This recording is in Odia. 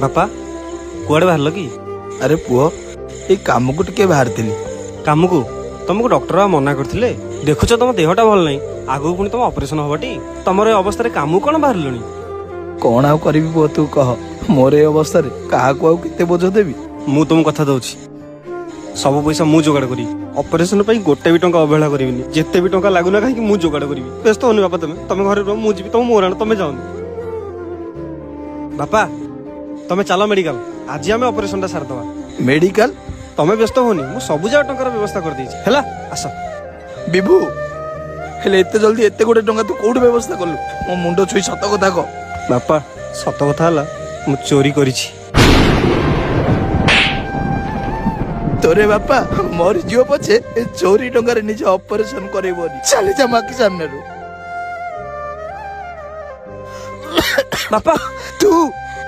ବାପା, କୁଆଡ଼େ ବାହାରିଲ କି? ଆରେ ପୁଅ, ଏଇ କାମକୁ ଟିକେ ବାହାରିଥିଲି। କାମକୁ? ତମକୁ ଡକ୍ଟର ବା ମନା କରିଥିଲେ। ଦେଖୁଛ, ତମ ଦେହଟା ଭଲ ନାହିଁ, ଆଗକୁ ପୁଣି ତମ ଅପରେସନ ହବଟି। ତମର ଏ ଅବସ୍ଥାରେ କାମକୁ କଣ ବାହାରିଲଣି? କଣ ଆଉ କରିବି ପୁଅ, ତୁ କହ। ମୋର ଏ ଅବସ୍ଥାରେ କାହାକୁ ଆଉ କେତେ ବୋଝ ଦେବି? ମୁଁ ତମକୁ କଥା ଦଉଛି, ସବୁ ପଇସା ମୁଁ ଯୋଗାଡ଼ କରିବି। ଅପରେସନ ପାଇଁ ଗୋଟେ ବି ଟଙ୍କା ଅବହେଳା କରିବିନି। ଯେତେ ବି ଟଙ୍କା ଲାଗୁନା କାହିଁକି, ମୁଁ ଯୋଗାଡ଼ କରିବି। ବ୍ୟସ୍ତ ହଉନି ବାପା, ତମେ ତମେ ଘରେ ରୁହ, ମୁଁ ଯିବି। ତମ ମୋର ଆଣ, ତମେ ଯାଅନି। ବାପା, ତମେ ଚାଲ ମେଡିକାଲ, ଆଜି ଆମେ ଅପରେସନଟା ସାରିଦବା। ମେଡିକାଲ? ତମେ ବ୍ୟସ୍ତ ହଉନି, ମୁଁ ସବୁ ଯାକ ଟଙ୍କାର ବ୍ୟବସ୍ଥା କରିଦେଇଛି। ହେଲା, ଆସ। ବିଭୁ, ହେଲେ ଏତେ ଜଲ୍ଦି ଏତେ ଗୋଟେ ଟଙ୍କା ତୁ କୋଉଠି ବ୍ୟବସ୍ଥା କଲୁ? ମୋ ମୁଣ୍ଡ ଛୁଇଁ ସତ କଥା କହ। ବାପା, ସତ କଥା ହେଲା, ମୁଁ ଚୋରି କରିଛି। ତୋରେ ବାପା ମରିଯିବ ପଛେ, ଏ ଚୋରି ଟଙ୍କାରେ ନିଜ ଅପରେସନ କରେଇବନି। ଚାଲି ଯା ମାକି ସାମ୍ନାରୁ। ବାପା। ତୁ